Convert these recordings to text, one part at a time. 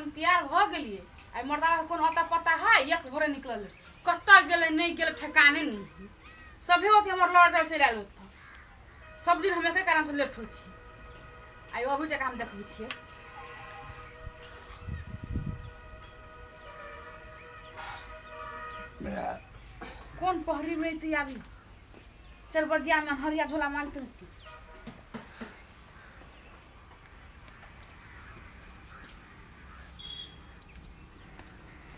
हम तैयार भऽ गेलियै। आइ मर्दाबा के कोनो अता पता है? एक भोरे निकलल, कतऽ गेलै नहि गेलै ठेकाने नहि। सभे ओते हमर लड़ जाय चलि आयल ओतऽ। सब दिन हम एकरे कारण से लेट होइ छी। आइ अभी तक हम देखबै छियै। कोन पहरी में अयतै आबी 4 बजिया में हरिया झोला मारते रहतै।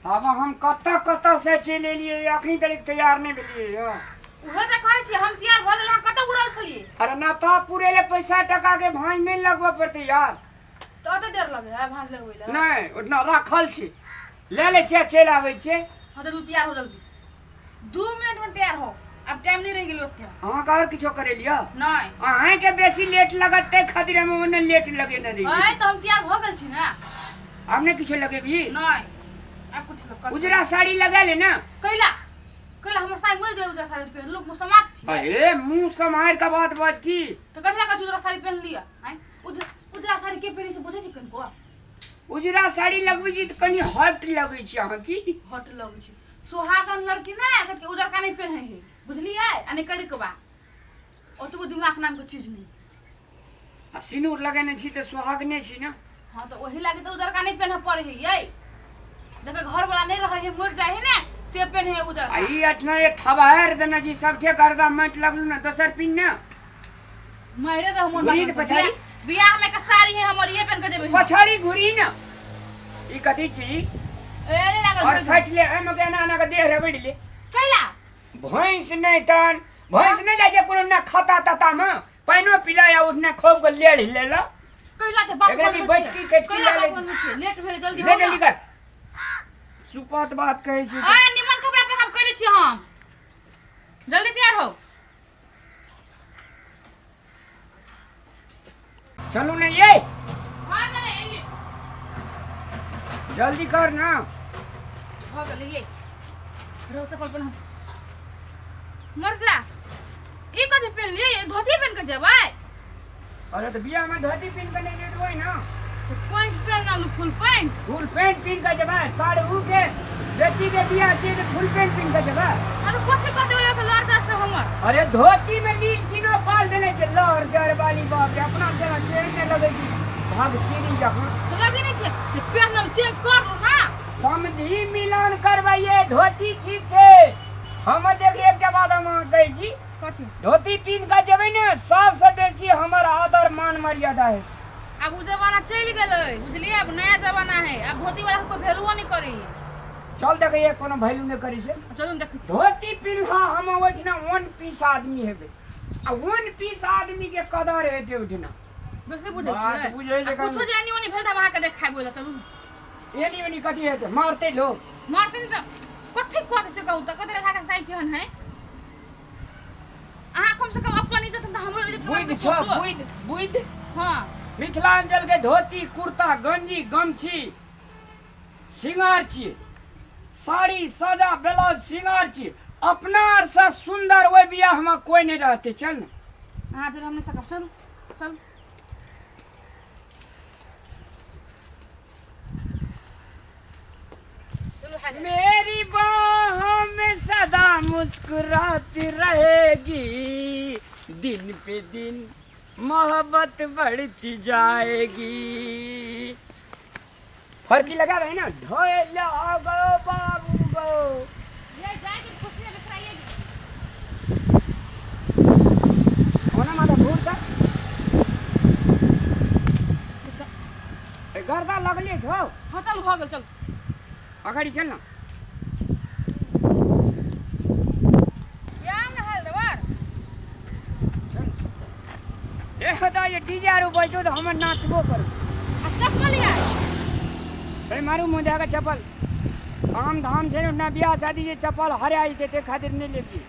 आब हम कतऽ कतऽ से चलि एलियै, अखनी तक तैयार नहि भेलियै यौ। उहे तऽ कहै छी, हम तैयार भऽ गेल। अहाँ कतऽ उड़ल छलियै? अरे ना तऽ पूरे ले पैसा टका के भाँज नहि लगबऽ पड़तै यार। तऽ ओते देर लगे है भाँज लगबै लए? नहि, ओतना राखल छै, ले लै छियै, चलि आबै छियै। हाँ तऽ तू तैयार हो जल्दी, 2 मिनट में तैयार हो, अब टाइम नहीं रह गेल ओते। अहाँके आओर किछो करै लिअ? नहीं। अहाँके बेसी लेट लगत ताहि खातिर हम ओने लेट लगेने रहियै। अय तऽ हम तैयार भऽ गेल छी ने। आब नहि किछो लगेबही? नहीं, आब कुछ लोग उजरा साड़ी लगा ले ना। कैला कैला? हमर साड़ी मरि गेल, उजरा साड़ी पहन लो मुसलमान छी। अरे मुंह सम्हार के बात बात की। तऽ कथी लगा उजरा साड़ी पहन लिअ? आँय, उजरा उजरा साड़ी के पहिरे से बुझै छी कनिको? उजरा साड़ी लगबै छी तऽ कनि हॉट लगै छी अहाँ की। हॉट लगै छी? सुहागन लड़की ने कथी उजरका नहीं पहने है, बुझलियै? आ नहि करिकबा, ओतबो दिमाग नाम के चीज नहीं। आ सिनूर लगेने छी तऽ सुहागने छी ने। हाँ तऽ ओही लागे तऽ उजरका नहीं पहने पड़े है। ये जकर घर वाला नहीं रहे है, मर जाए है ने, से पहने है आ उजरका। ई अठना ये थबार देने छी सबठे गर्दा माटि लगलू ने दोसर पिन ने। मारे दे हमर। घुरी तऽ पछाड़ी। बियाह में के साड़ी है हमर, ये पहन के जेबै हम। पछाड़ी घुरी ने, ई कथी छी? ए रे लागल। और सटि ले एहिमे के एना एना के देह रगड़ि ले। कैला? भैंस नहि तहन भैंस नहि जाइ छै कोनो ने खाता ताता मे पानिओ पिला या उठने खूब के लेढ़ लेलक। कैला के बाप एकरा की बनबै बैठकी छियै? चटकी कैला लए ले। बाप बनबै छियै? लेट भेलै, जल्दी ले हो जल्दी ना। कर, सुपत बात कहै छी। आ निमन कपड़ा पहनब कैले छी हम, जल्दी तैयार हो। चलू ने ये। भऽ गेलै, एलियै। जल्दी कर ना। भऽ गेलै ये, रहो चप्पल पहन। मर जा, ई कथी पहन लिए? धोती पहन के जेबै? अरे तऽ बियाह में धोती पिन के नहि जेबै ना। पैंट पहन लू, फुल पैंट। फुल पैंट पिन के जेबै? साढ़ू के बेटी के बियाह छियै तऽ फुल पैंट पिन के जेबै? अरे कथी कथी वाला के लड़ जा छै हमर। अरे धोती में नील तीनो पाल देने छै लहर जर वाली। बाप रे, अपना जेना ट्रेन नहि लगै छै भाग सीढ़ी जकाँ। तऽ लगे नहि छै, पहनल चेंज कर लू ना। समधी मिलन करबैये धोती ठीक छै। हम देखिए, एकटा बात हम अहाँके कहै छी। कथी? धोती पिन के जेबै ने, सबसँ बेसी हमर आदर मान मर्यादा हेतै। आब उ जमाना चलि गेलै, बुझलियै? आब नया जमाना है, आब धोती वाला कोई वैल्यूओ नहीं करी। चल देखैये, कोनो वैल्यू नहि करै छै। चलू ने देखै छी। धोती पिन्हा हम ओहिठिना वन पीस आदमी हेबै आ वन पीस आदमी के कदर हेतै ओहिठिना। बेसी बुझै बात छियै। बुझै छै। आ कुछो जे एनी ओनी भेल तऽ हम अहाँके देखाबि बोलऽ। चलू ने। एनी ओनी कथी हेतै? मारतै लोग। मारतै नहि तऽ कथी कहतै से कहू तऽ? कथी अहाँके साइकिल केहन है? अहाँ कम से कम अपन इज्जत तऽ हमरो इज्जत के बारे बुझ में छौ सोचू। बुझ बुझ। हाँ। मिथिलांचल के धोती कुर्ता गंजी गमछी सिंगार छी, साड़ी साजा ब्लाउज सिंगार छी। अपना आर से सुंदर ओहि बियाह में कोई नहीं रहते। चल ने। अहाँ चलू, हम नहि सकब। चलू चलू चलू, हाय। मेरी बाहों में सदा मुस्कुराती रहेगी, दिन पे दिन मोहब्बत बढ़ती जाएगी। फर्की लगा रहे ना ढोला गो बाबू गो। ये जाके खुशी में बिखराइए। ओना माता घूर सा ए, गर्दा लगले छौ। हाँ चल, भऽ गेल, चल। अगाडि चल न। बियाह में नहायल देबर। ए हता ये डीजे आर बजतो तऽ हम नाचबो करू। आ चप्पल यार। ए मारू मुंह के चप्पल, काम धाम छै ने उतना, बियाह शादी जे चप्पल हरा जेतै ताहि खातिर नहि लेबही।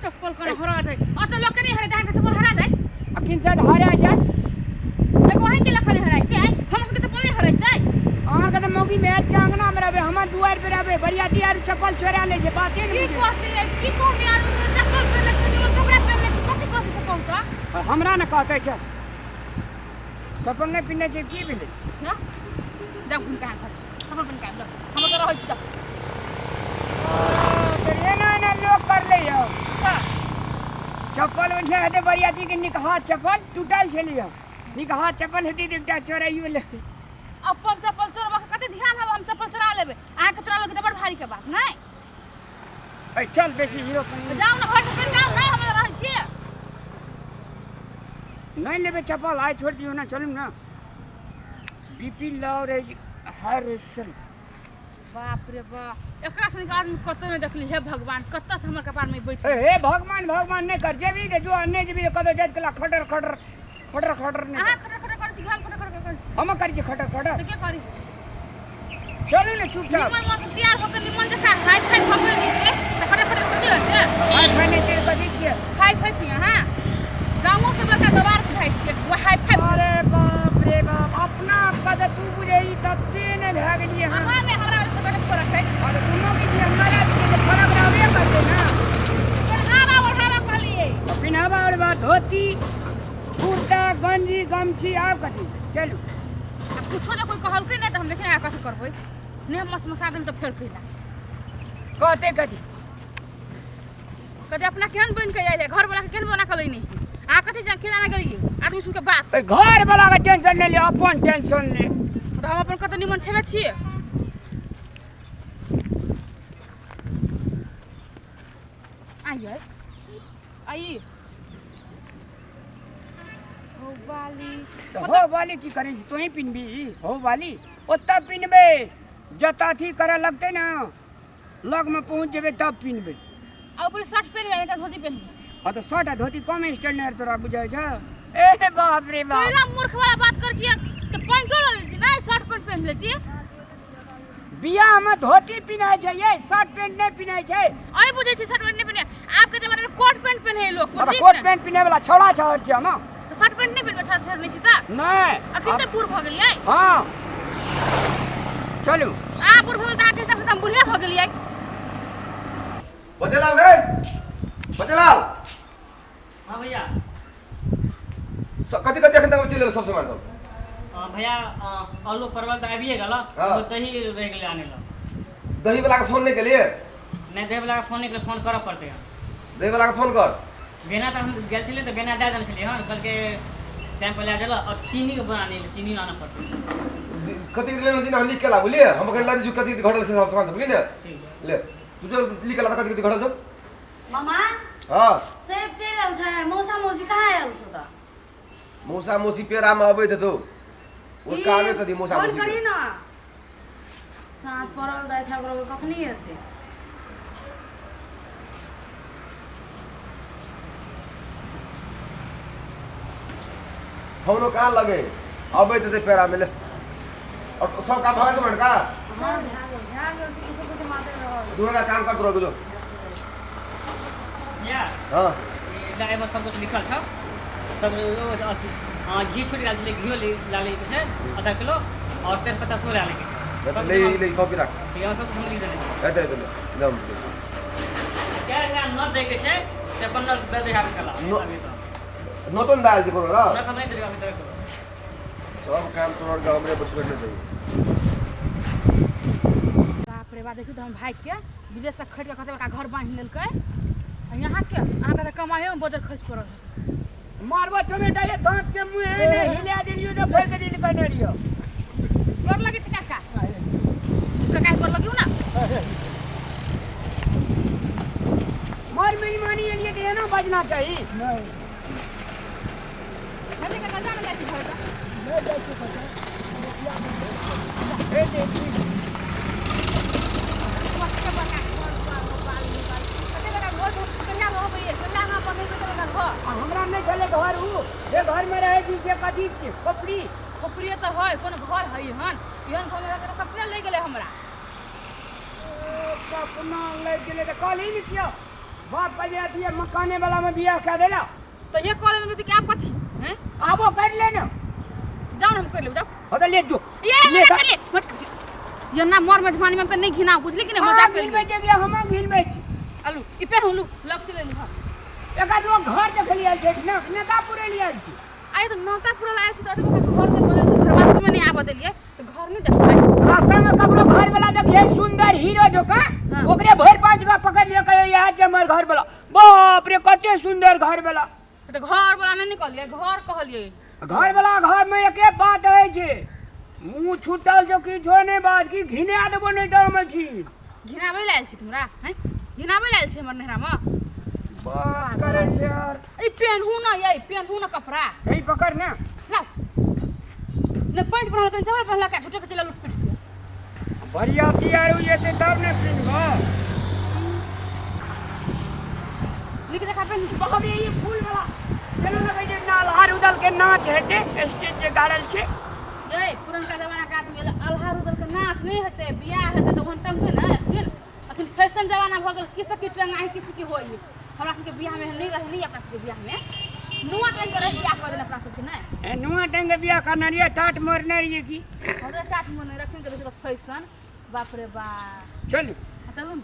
चप्पल कोना हरा जाय? अत लोग के नहीं हरे, अहाँके चप्पल हरा जाय? आ किन शायद हरा जाय। एगो अहीं के लखन हराय के आइ, हमर सबके चप्पल नहीं हराय जाय। अहाँके तऽ मौगी मेहर छै, अंगना मे रहबै, हमर दुआरि पर रहबै, बरियाती आर चप्पल चोरा लै छै, बाते की नहि बुझै। कहते? की कहते? आदमी चप्पल पहिरले छै, निमन कपड़ा पहिरले छै, कथी कहते से कहू तऽ? और हमरा ने कहते छै चप्पल नहि पिन्हने छै, की भेलै? ना जब घुम के अहाँ घर। चप्पल पहिन के आबि जाउ हम ओतऽ रहै छी तऽ। एना एना लोक कर ले यौ। तऽ चप्पल ओढ़ने हेतै बरियाती के निकहा चप्पल टूटल छलियै, निकहा चप्पल हेतै तऽ एकटा चोराइयो लेबै। अपन चप्पल चोरबा के कते ध्यान हब, हम चप्पल चोरा लेबै, अहाँके चोरा लेबै तऽ बड़ भारी के बात नहि। ऐ चल बेसी हीरो तऽ जाउ ने घर से पहिन के आउ, नहि हम रहै छियै। नहीं लेबै चप्पल आइ छोड़ि दियौ ने, चलू ने। बीपी लो रहे हाई रहे, चल। बाप रे बाप, एकरा सन के आदमी कतौ नहि देखली, हे भगवान कतऽ से हमर कपार में बैठ। ए हे भगवान भगवान नहीं कर, जेबी तऽ जो, नहीं जेबी तऽ कतौ जाइत कला खटर खटर खटर खटर नहीं। अहाँ खटर खटर करै छी कि हम खटर खटर करै छी? हम करै छी खटर खटर। तऽ के करी? चलू ने चुपचाप। निमन मौसम तैयार होके निमन जकाँ हाई फाई भऽ गेल नीचे तऽ खटर खटर कथी होतै? हाई फाई नहीं तेरे कथी छियै? हाई फाई छी अहाँ, गाँवो के बड़का गवार बुझाइ छियै वो हाई फाई। अरे बाप रे बाप, अपना आपका तऽ तू बुझै तते ने भए गेलियै हँ। अहाँ में हमरा में कते फरक है? अरे दुनू के छी, हमरा के तऽ फरक रहबे करतै ने। पेन्हावा ओढ़ावा कहलियै। तऽ पिन्हावा ओढ़वा धोती कुर्ता गंजी गमछी आब कथी? चलू। आ कुछो जे कोई कहलकै नहि तऽ हम देखिए अहाँ कथी करबै, नहि हम मसमसा देल तऽ फेर कैला कहते कथी? कहते अपना केहन बनि के आयल है, घर वाला के केहन बना के लैने है। अहाँ कथी जान केना गेलियै आदमी सुन के बात। ओहि घर वाला के टेंशन नहि ले, अपन टेंशन ले। तऽ हम अपन कतऽ निमन छेबे छियै। आइए आई हो बाली। तऽ हो वाली की करै छी? तोही पिनबी हो वाली? ओतऽ पिनबै जतऽ अथी करऽ लगतै ने, लगमे पहुँच जेबै तब पिनबै। आ ऊपर शर्ट पहिनबै तऽ धोती पहिनबै? हँ तऽ शर्ट आ धोती कम स्टैंडर्ड तोरा बुझाइ छौ? ए बाप रे बाप, तोरा मूर्ख वाला बात करै छियै तऽ पैंटो लऽ लेती नहि शर्ट पैंट पहिन लेती। बियाहमे धोती पिन्है छै ये, शर्ट पैंट नहि पिन्है छै। अहीं बुझै छी शर्ट पैंट नहि पहिने, आबके जमाना में कोट पैंट पहिने लोक। हँ तऽ बुझलियै कोट ने? पैंट पिन्है वाला छौड़ा छौड़ छियै हम। तऽ शर्ट पैंट नहि पहिनबै, छौड़ा छौड़ नहि छी तऽ? नहि। अखन तऽ बूढ़ भऽ गेलियै। हँ चलू। अहाँ बूढ़ भऽ गेल तऽ अहाँके हिसाबसँ तऽ हम बूढ़े भऽ गेलियै। बचेलाल रे, बचेलाल। हाँ भैया। कथी कथी एखन तक चलि एलौ सब सामान सब? भैया, आलू परवल तऽ आबिए गेल। हाँ। एगो दही रहि गेलै आनै लए। दही वाला के फोन नहि केलियै? नहि, दही वाला के फोन नहि केलियै, फोन करऽ पड़तै। दही वाला के फोन कर। बेना तऽ हम गेल छलियै तऽ बेना दए देने छलियै हँ, कहलकै टाइम पर लए गेल। आओर चीनीके बोरा नहि एलै, चीनी आनऽ पड़तै। कथी लेलहुँ चीनी हम लिख के ला, बुझलियै? हम एखन ला दै छियौ कथी कथी घटल से सब सामान सब, बुझलियै ने? ठीक। ले तू जो लिख के ला तऽ कथी कथी घटल छौ। मामा। हँ। सेब चलि आयल छै, मौसा मौसी कहाँ आयल छौ तऽ? मौसा मौसी पेड़ामे अबैत हेतौ, ओ कामे कथी मौसा फोन मौसी करी के? ने। साँझ पड़ल जाइ छै, ओकरो कखनी एतै? फोनो कहाँ लगे, अबैत हेतै पेड़ामे। ले और सब काम भऽ गेल का? हाँ, भए गेल छै, किछो किछो मात्र रहल। तू ना काम कर, तोरा जो। भैया। हँ। एहिमे सब कुछ लिखल छौ सब। हाँ, घी छूटि गेल छलै, घियो लए लैके छै आधा किलो और तेजपत्ता सेहो लए लैके छै सब। ले ले, कॉपी राख। ठीक है, सब कुछ हम लिख देने छी। एतै एतै ले ले हम। क्या एकरा न दैके छै से अपन नल दे दे आबि कला। अभी तऽ नतन दाल छै कोनो र न नहि देलकै अभी तक। सब काम तोहर के हमरे पर छोड़ि नहि। बाप रे बाप, देखियौ तऽ हम भाई के विदेश से खरीद के कते बड़का घर बान्हि लेलकै आ यहाँ के अहाँके तऽ कमाइयो मे बजर खसि पड़ल है। मारबो चमेटा ये दांत के मुँह ने हिला देलियो तऽ फेर के दिल कहने रहियो। गोर लगै छै काका, काका गोर लगियौ ना। मर मेजमानी एलियै तऽ एना बजना चाही? नहीं काका, जा ने, जाइ छी घर जा। हे देखी। कते बड़का घर बाल बाल बाल, कते बड़का घर, कहिया रहबै, कहिया अहाँ बनेबै कते बड़का घर? आ हमरा नहि छलै घर, उ जे घरमे रहै छी से कथी छियै? खोपड़ी। खोपड़िए तऽ है, कोनो घर है एहन? एहन घरमे रहके तऽ सपने लागि गेलै हमरा। सपना लागि गेलै तऽ कहली ने कियो बाप कहले अथी मकाने वाला में बियाह कए देला। तऽ ये कॉलेज में कि आब कथी हैं? आबो कर ले ने। जाओ ने, हम कर लेब, जाओ। हो तऽ ले जो। ये ले मजाक कर ले ये ना, मोर मजमानी में नहीं घिना, बुझली कि नहीं? मजाक कर घिनबै लिए। जे हम घिनबै छी। आलू ई पेन हुलू लग के ले लू। एक आध घर देखली आयल छै ने, नेता पुरेली आयल छी। आइ तऽ नौता पूरा आयल छी तऽ एते बड़का घर नहि बनल, घर बाथरूम में नहीं आबऽ देलियै तऽ घर घर नहीं देखबै। रास्ता में ककरो घर वाला देखिए सुंदर हीरो जोका हाँ। ओकरे भरि पाँच गो पकड़ लियो, कहियो यहाँ छै हमर घर वाला, बाप रे कते सुंदर घर वाला। तऽ घर वाला नहि कहलियै, घर कहलियै। घर वाला घर में एके बात होइ छै, मुँह छूटल छौ किछो नहि बात की घिना देबो नहि तऽ हम छी। घिनाबै लए आयल छी तुमरा हैं? घिनाबै लए आयल छी हमर नैहरामे? बात करै छै यार। ई पेन्हू न यै, पेन्हू न कपड़ा। हे पकड़ ने। लाउ ने पैंट पहिरल कनि चप्पल पहिरलक आ झूठे के चलि लुट पिट के। बरियाती आर जेतै तब ने पिन्हबो। नीक जकाँ पेन्हू। बाप रे ई फूल वाला चलू ने, कहै छै नाल उदल के नाच हेतै, स्टेज जे गाड़ल छै। यै पुरनका जमाना के आदमी अल्हा रुदल के नाच नहि हेतै, बियाह हेतै तऽ ओहन टंगतै ने। अखन अखन फैशन जमाना भऽ गेल, की से की टंगाही की से की होइ। हमरा सबके बियाह में एहन नहि रहै, नहि अपना सबके बियाह में नुआ टंग के रहै, बियाह कऽ देने अपना सबके नहि। ए नुआ टंग के बियाह करने रहियै, टाट मोड़ने रहियै की? हम तऽ टाट मोड़ने रखन के देखियौ फैशन, बाप रे बाप। चलू चलू ने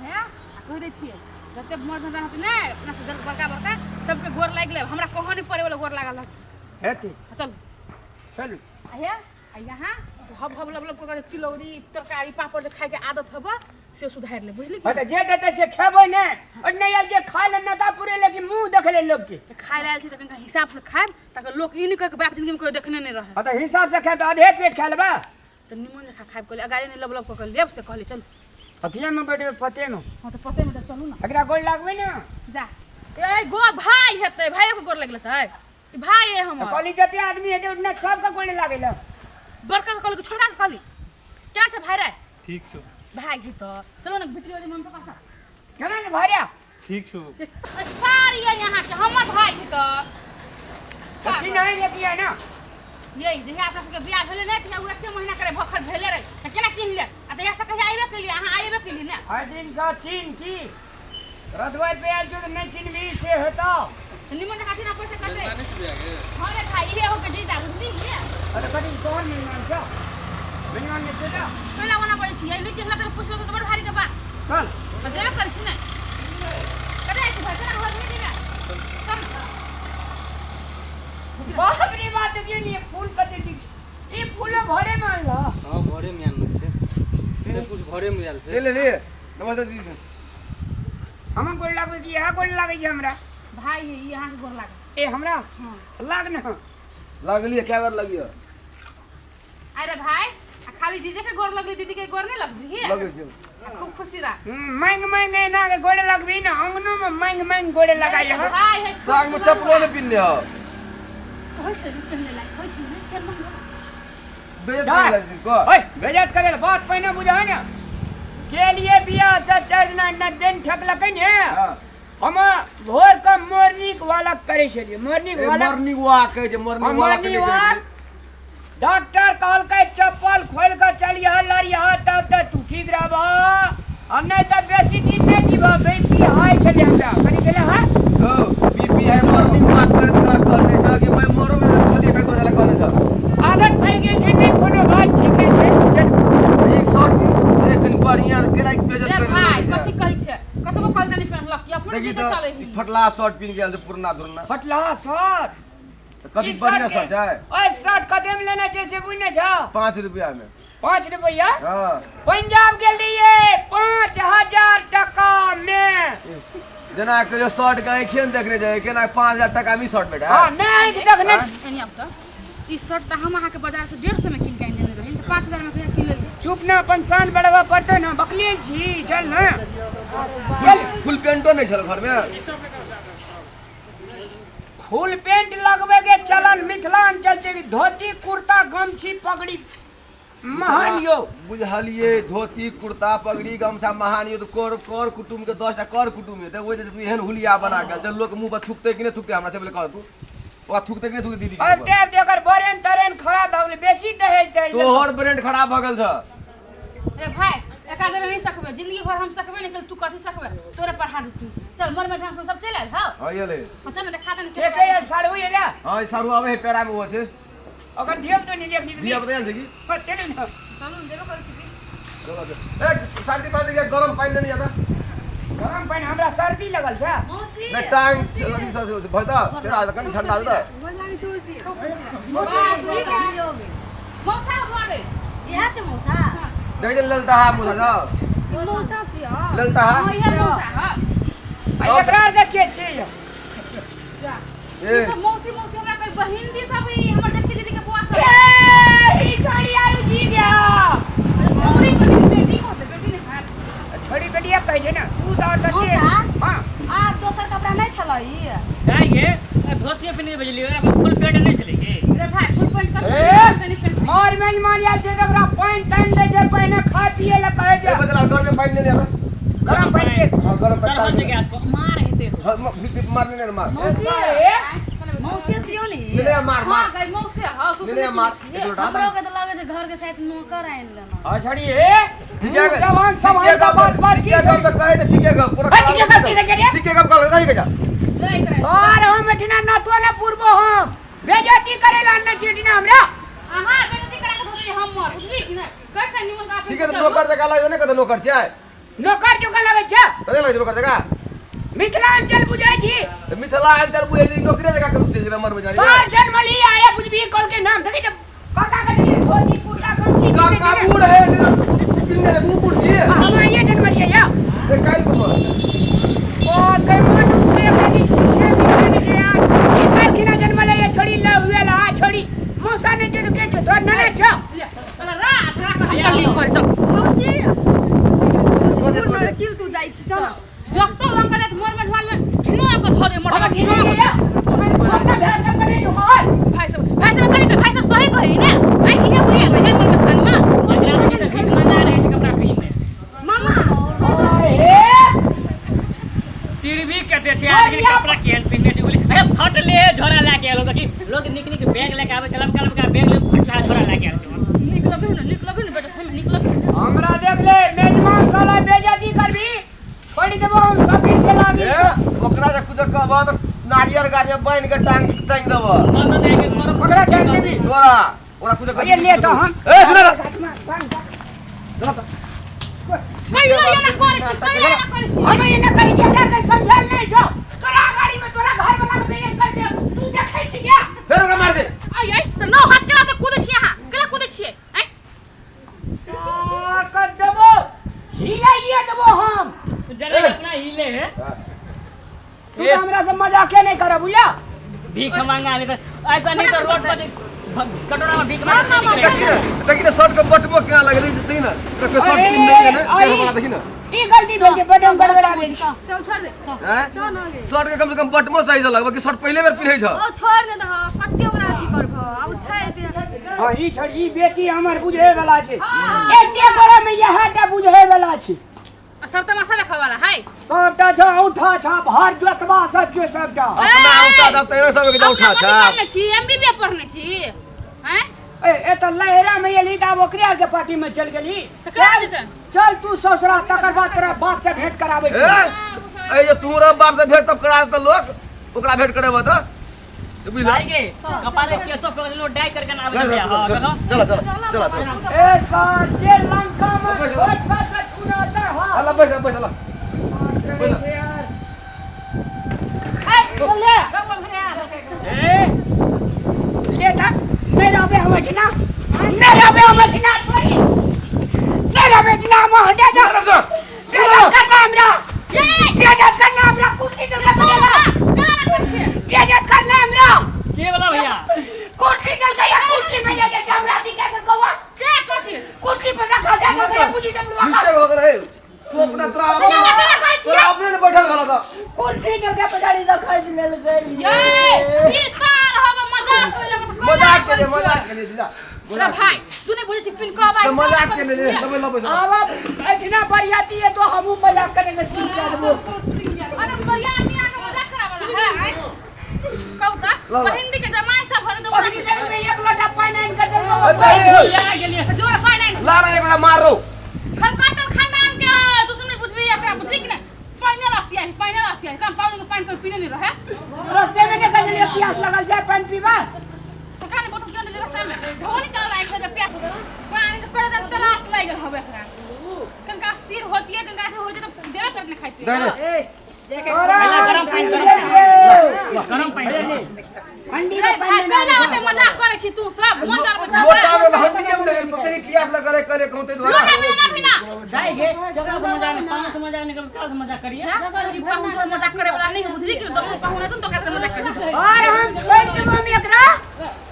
हे आ कहि दै छियै जते मर्द रहतै ने अपना सब बड़का बड़का सबके गोर लागि लेब, हमरा कहऽ नहि पड़े वाला गोर लागल हेतै। चलू चलू। हे आ यहाँ हब हब लब लब कऽ तिलौरी तरकारी पापड़ जे खाइके आदत हब से सुधारि ले, बुझली? हाँ तऽ जे देतै से खेबै ने, और नहि आयल जे खाय ले नता पुरे, लेकिन मुँह देखले लोक के। तऽ खाय लए आयल छी तऽ कनिका हिसाब से खायब ताकि लोक ई नहि कहै कि बाप जिंदगीमे कहियो देखने नहि रहै। हाँ तऽ हिसाब से खायब तऽ आधे पेट खा लेबै। तऽ निमन जकाँ खायब कहलियै, अगाड़े नहि लब लब कऽ के लेब से कहलियै। चलू अथिये में बैठबै पते में। हाँ तऽ पते में तऽ चलू ने। एकरा गोर लागबै ने। जा ए गो भाई हेतै, भाइयो के गोर लागि लेतै, ई भाई है हमर। कहली जते आदमी हेतै उतना सबके गोर लागै ल। बड़का के कहली कि छोटका के कहली? केना छै भाई रे? ठीक छौ। भाई है तऽ चलो ने भितरी वाली मम्मी पापा सा। केना ने भाइया? ठीक छौ। सारी है यहाँ के हमर भाई है तऽ। कथी नहीं ये किया ना? ये जहिया अपना सबके बियाह भेलै ने तहिया ओ एके महीना करे भखर भेले रहे तऽ केना चिन्ह लेत? आ तहिया से कहिया अयबे केलियै, अहाँ अयबे केलियै ने। हर दिन सँ चिन्ह की रदुआर पे आयल छौ तऽ नहि चिन्हबी से हेतौ? निमन जकाँ चिन्ह पैसा कटै। हाँ रे भाई, इहे हो के जीजा बुझली ने। अरे कथी तोहर मिलमान छौ? मिलमान नहि छै तऽ कैला ओना बजै छियै? नहि चिन्हलक तऽ पुछलक तऽ बड़ भारी के बात। चल तऽ जेबे करै छी ने। कतऽ जाइ छी भाई? केना घर नहि जेबै? चल। बाप रे बाप, देखियौ ने फूल कते नीक छै। ई फूलो घरे में आनल? हाँ घरे में आनल छै, सब कुछ घरे में आयल छै। चलि एलियै? नमस्ते दीदी। हम गोर लागबै कि इएह गोर लागै छै हमरा? भाई है ई, अहाँके गोर लागल। ए हमरा हाँ लाग ने। लागलियै, कए बेर लगियो? अरे भाई, आ खाली जीजे के गोर लगली, दीदी के गोर नहीं लगली? लगै छै। खूब खुशी रह। मांग मांग एना के गोड़े लगबी ने, अंगनो में मांग मांग गोड़े लगाई हो। भाई है छोट। टांग में चप्पलो नहि पिन्हने हो। होइ छै पहिने लायक होइ छै ने फेर मंगो। बेइज्जत करै लागै छै कह। ओए बेइज्जत करे ले बात पहिने बुझा ने के लिए बियाह से 4 दिना न दिन ठकलकै ने। हाँ। हम भोर के मॉर्निंग वॉक करै छलियै, morning a walk. Morning walk कहै छै, morning walk. Morning walk doctor कहलकै चप्पल खोलि कऽ चलिह लड़िह तब तऽ तू ठीक रहबह आ नहि तऽ बेसी दिन नहि जीबह। बीपी हाई छलै हमरा कनि गेलै हँ। हो बीपी है, मॉर्निंग वॉक करैत कला कहने छ कि मैं मरो में चलिए कहि बदला कहने छ। आदत पड़ि गेल छै, नहि कोनो बात, ठीके छै चल। ई शर्ट एक दिन बढ़िया केना बेइज्जत रे करै भाई लगै कथी छै। कहै छै? कतबो कहल तनी पेन्हलक अपने देखी जीते तऽ चलै ई ही। फटला शर्ट पिन्ह गेल छै पुरना धुरना। फटलाहा शर्ट तऽ कथी ई बढ़िया शर्ट शर्ट छै? ओहि शर्ट कते में लेने छै से बुझने छौ? 5 रुपया में। 5 रुपया? हाँ। पंजाब गेल रहियै 5000 टका में। जेना कहियो शर्ट के आँखिए ने देखने छै, केना 5000 टका में ई शर्ट भेटै? हाँ नहि आँखि देखने आँय? एनी आब तऽ ई शर्ट तऽ हम अहाँके बाजार से 150 में कीन के आनि देने रही तऽ 5000 में कहिया कीन लेलियै? चुप ने, अपन शान बढ़ाबऽ पड़तौ ने, बकलेल छी। चल ने चल। फुल पेंटो नहि छल घर में? फुल पेंट लगबे के चलन मिथिलांचल छै कि धोती कुर्ता गमछी पगड़ी महान यो। बुझलिए, धोती कुर्ता पगड़ी गमछा महान यो। तऽ कर कर कुटुम के 10टा कर कुटुम हेतै, ओहि जे तू एहन हुलिया बना के जे लोक मुंह पर थुकतै कि नहि थुकतै? हमरा से पहिले कह, तू ओकरा थुकतै कि नहि थुकतै दीदी के अब मुँह पर? देव एकर बरेन तरेन खराब भऽ गेलै, बेसी दहेज दहेज। तोहर ब्रेंड खराब भऽ गेल छ। रे भाई, एका जगह नहीं सकबे जिंदगी भर, हम सकबे नहीं, तू कथी सकबे? तोरे पर हाथ तू चल, मन में झांस सब चलि आयल। हौ हँ एलै। हाँ, चल ने देखा दे ने। के के साड़ू एला? हँ ई सारू आबै है, पेड़ा मे ओ छै। ओकर धिया पुता नहीं देखनी। धिया पुता आयल छै की? हाँ, चलू ने। चलू ने, जेबे करै छी की। चलो चल। ए शांति पानी के गरम पानि लेने जाता। गरम पानि? हमरा सर्दी लगल छै। मौसी। नहि टांग अथी से भऽ तऽ सेरा कनि ठंडा दे। गोर लागै मौसा की कहै छियौ गे? मौसा भऽ गई। इएह छै मौसा? देख जे ललता हा मुसा सब। मौसा छियौ? ललता हा। हां, इहे मौसा ह। आ एकरा आरके के छियै? ए ई सब मौसी मौसी हमरा कोई बहिन दी सब ही हमर जेठकी दीदी के बुआ सब। ए, ई छोड़ी आरु जी गया। छौरी बहिन बेटी होते, बेटी नहीं भाई। छोड़ी बेटिया कहै छै ने तू दौड़ तऽ के? मौसा? हाँ। आ दोसर कपड़ा नहि छलै ई? गाय गे, धोतियो पहिने के भेजलियै, ओकरा फुल पैंट नहि छलै की? रे भाई, फुल पैंट कर। ए, मोर मेजमान आयल छै तऽ ओकरा पानि तानि दै छै पहिने, खाय पियै लए कहै ए छै। बदला घर में पानि लेने आबै। गरम पानि पियै। हां, गरम चढ़ल पानि। छै गैस पर, मार हेतै। हां, मार लेने मार। मौसी। ए, मौसी छियौ ने ई? लेने मार हां मार। गई, मौसे ह तू। लेने मार एक लोटा। हमरो के तऽ लगै छै घर के शायद नौकर आनि लेना। हाँ छोड़ी ए, ठीके जवान सब ठीके आइ गप बात बात की ठीके गप तऽ कहै तऽ ठीके गप पूरा। हाँ, ठीके गप, ठीके गप। ठीके गप कहल नहीं जा। सर, हम एठिना नतो ने पुरबो, हम बेजती करे ला आनने छी एठिना हमरा। अहाँ बेइज्जती करा के धोली हमर, बुझली कि नहि? कैसे निमन का? ठीके तऽ नौकर जकाँ लागै नहि कहतै नौकर छियै। नौकर चुका लगै छै? कते लागै छै नौकर जकाँ? मिथिलांचल बुझै छी? तऽ मिथिलांचल बुझै छी, नौकरे जकाँ कतौ चलि जेबै मर बेचारी। सर जन्मली आया बुझबी कल के नाम देखै छै काका के लिए धोती कुर्ता गमछी। काका बूढ़ है पिन्ने तू बूढ़ छी। हम आइए जन्मलियै या। ए काल्हि पुरलो। ओ कई मन उपयोग लगी छी छै मिथिला के यार। ई काल्हि खिना जन्मलै या छोड़ी ल हुए ला छोड़ी मौसा नै छै तऽ के छै तोर नने छौ। चल रा अथरा कर, हम चलली घर, चल। मौसी। सोचे सोचे। किल तू जाइ छी, चल। जब तो लंका जात मोर मझवान में ठिनो के धो दे मोर। हम ठिनो घिने के या अपना भैंस सब करे जो और भाई सब, भाई सब कहि के भाई सब सही कही ने आई इहे हुई है भाई मोर मझवान में। एकरा सबके तऽ भीख मना रहै छै कपड़ा पहिनने। मामा। अरे तिरबी कते छै आदमी, कपड़ा केहन पहिनने छै बोली। अरे फटले झोरा लए के आयल, देखी लोग नीक नीक बैग लए के आबै छै, लमका लमका बैग ले फटला झोरा लए के आयल छै। नीक लगै ने, नीक लगै ने बेटा, हम नीक लगै। हमरा देख ले मेजमान साला, बेइज्जती करबी छोड़ि देबो हम सब दिन के लागी। ए ओकरा जे कुछ कहबह तऽ नारियल गाछ में बान्हि के टांग टांग देबह। कतऽ जाइके करो? ओकरा टांग देबी? तोरा ओकरा कुछ अरे ले तऽ हम ए सुन ना। कहियो एना करै छी, कहियो एना करै छी? हम एना करै छी, हमरा के समझल नहि छौ। तोरा गाड़ी में तोरा घर वाला के बेइज्जत कर दे, तू देखै छी क्या? फेर ओकरा मार दे। आई आई तऽ नौ हाथ केला के कूदै छी अहाँ, केला कूदै छियै आइ? सार कर देबो, हिलाइए देबो हम। जरा अपना हिले है। तू तऽ हमरा से मजाके नहि करब, बुझला? भीख मांगा नहीं तो ऐसा नहीं तो रोड पर कटोरा में भीख मांगा। देखी ने, देखी ने, शर्ट के बटमो केना लगलै, देखी ने तो कोई शर्ट पिन्ह नहीं ने देह वाला, देखी ने। ई गलती भेल छै, बटम गड़बड़ा गेल छै। चल, छोड़ दे। हैं? चल न गे। शर्ट के कम से कम बटमो सही से लगबो कि शर्ट पहिले बेर पिन्है छ। ओ छोड़ ने दह, कते ओकरा अथी करबह आब छै एते। हाँ, ई छोड़, ई बेटी हमर बुझे वाला छै। एते गोरा में इएह टा बुझे वाला छै। आ सब तमाशा देखऽ वाला है। सबटा छौ औंठा छाप, हर जोतबा सब छै सबटा। अपना औंटा दब तेरे सब के औंठा अपना छ। कथी पढ़ने छी? एमबीबीए पढ़ने छी हैं? ए ए तऽ लहरा में एली तऽ आब ओकरे आरके पार्टी में चल गेली। तऽ करा जेतै। चल तू ससुरा, तकर बाद तोरा बाप से भेंट कराबै ए छी। ए जे तू रे बाप से भेंट तब करा देतऽ लोग, ओकरा भेंट करेबऽ तऽ से बुझला। भाई के कपाले केसो पकड़ लो, डाई करके ना आबै चल छै। हां देखो। चल चल चल चल। ए सर जे लंका में छोट सा सा चुनाता हा। अल्लाह बैठ बैठ अल्लाह। ए ले ए ले था, नहीं रहबे हम एठिना, नहीं रहबे हम एठिना, छोड़ी नहीं रहबे एठिना हम, हटा जा। बेइज्जत करना हमरा, बेइज्जत करना हमरा, कुर्सी दल के बनेला। बेइज्जत करना हमरा। के वाला भैया? कुर्सी दल के या कुर्सी में ले जाके हमरा दिखा के कौवा के कथी? कुर्सी पर रखा जा के पूजी दल मिस्टेक हो गेलै, तू अपना तोरा तोरा अपने ने बैठल भला तऽ। कुर्सी दल के पछाड़ी रखा लेल गई। ये जी सर, हम मजाक करे लगत। मजाक के लिए, मजाक के लिए जीजा। रे भाई, तू नहीं बुझै छी पिन कब तऽ मजाक के लिए तबे लबै। आब एठिना बरियाती है तो हमहूँ मजाक करेंगे शुरू कर देबो। अरे बढ़िया आदमी आके मजाक करावला है आइ कहू त। ला, ला। बहिन के जमाई सब भरे तो। अभी देर में एक लोटा पानी आनि के देलको। या गेलिए। जोर पानि आनि। ला ना, एक गोटा मारो। खरकाटल खानदान के तू सुन, नहीं बुझबी एकरा, बुझली कि नहीं? पानि रसिया है, पानि रसिया है, कम पानी के पानि कोई पीने नहीं रहे। रस्ते में देखा लिए प्यास लगल जाए पानी पीबा। तो काने बोतल क्यों देले रास्ता में? ढोनी चल रहा है जब प्यास पानी तो करे तब तलाश लागि गेल हवे एकरा। कनका स्थिर होती है, कनका हो जे तब देबे करने खाइ पी। दे दे। तोरा गरम पानी, गरम पानी। ठंडी रे में भाई पानी। तू सब मन डरबै छै लोटा में हड्डी उड़े कहीं प्यास लगल है करे कहते द्वारा लोटा में ना बिना जाए गे जकरा से मजाक नहीं पाहुन से मजाक नहीं करू तोरा से मजाक करिए ई पाहुन तोर मजाक करे वाला नहीं है बुझली कि दोसर पाहुन हेतौ तो ओकरा मजाक करी और हम छोड़ि देबो हम एकरा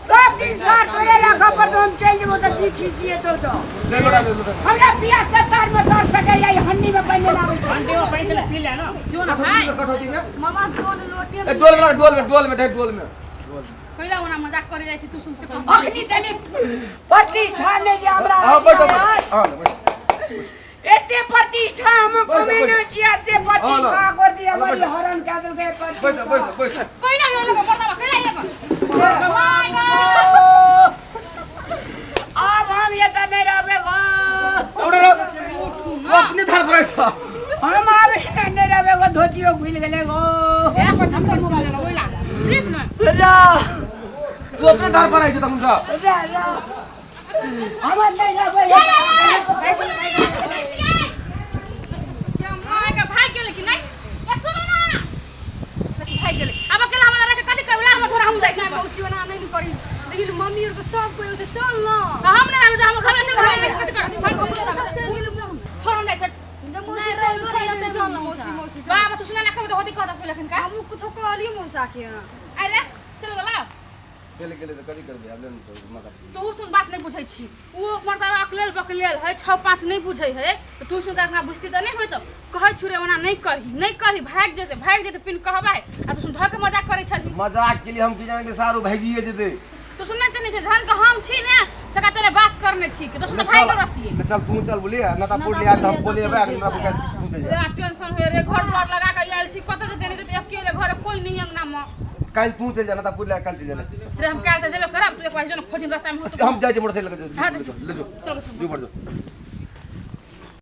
सब दिन साथ तोरे राखऽ पड़तौ हम चलि जेबो तऽ की खिसिएतौ तऽ ले लोटा ले लोटा हमरा पियास से तार में तर सकैया ई हन्नी में पानि नहि आबै छै घंटे में पानी चले पी ले ना जो ना भाई कटौती में मामा जोन लोटे ए डोल में डोल में डोल में दे डोल में कैला ओना मजाक करे जाइ छी तू सुन से कम अखनी तनी प्रतिष्ठा नहि जे हमरा हां बैठो बैठो हां बैठो एते प्रतिष्ठा हम बैठ, कमेने बैठ। छियै से प्रतिष्ठा हाँ, कर दिया हाँ, हमर बैठ। हरण कए देलकै बैठो प्रतिष्ठा बैठो बैठो कैला यो लगा मर्दाबा कैला यो आब हम एतऽ नहि रहबै गो उड़े रे अपने धार भरै छ हम आब एतऽ नहि रहबै गो धोतियो घुलि गेलै गो ए को झमको मोबाइल लेला ओइला ठीक न रा तू अपने धार भरै छ तखन सँ रा रा हमर नहि रहबै क्या मां के भाग गेल कि नहीं ए सुनो ना देखी भाग गेल अब अकेला हमरा रख कथि करबला हम थोड़ा हम जाइ छी मौसी ओना नहीं करी लेकिन मम्मी और के सब कोई से चल ना हम नहीं रहब हम घर में से घर में कथि करब सब चल गेल छोड़ हम जाइ छी जब मौसी चल चल चल ना मौसी मौसी चल। बाबा तू सुना ना कहब तो होती कहत लखन का हमहूँ कुछो कहलियै मौसा के अरे चल गेला चल गेलै तऽ कथी करबै आब ले ने तो मगर तू सुन बात नहीं बुझै छी ओ मर्दाबा अकलेल बकलेल है छओ पाँच नहीं बुझै है तऽ तू सुन अखना बुझती तऽ नहीं होइत कहै छु रे ओना नहीं कही नहीं कही भागि जेतै भागि जेतै पिन कहबै आ तू सुन धऽ के मजाक करै छलही मजाक के लिए हम की जाने के सारू भागिए जेतै तू सुन नहि छै जहन के हम छी ने सका तेरे बास करने छी के तो सुन भागि गेल रहतियै ले चल तू चल बोलिए ना तो पुर लिया तो हम बोलिए बे ना तो तू चल जा रे टेंशन होय रे घर द्वार लगा के आयल छी कतऽ जेतै नहि जेतै अकेले घर कोई नहीं अंगना में काल्हि तू चल जा ना तो पुर लिया काल्हि चल जा रे हम काल्हि से जेबे करब तू एक बार जो ने खोजिम रास्ता में हो हम जाइ छी मोटरसाइकिल लऽ के हाँ, ले जो ले जो चल जो बढ़ जो।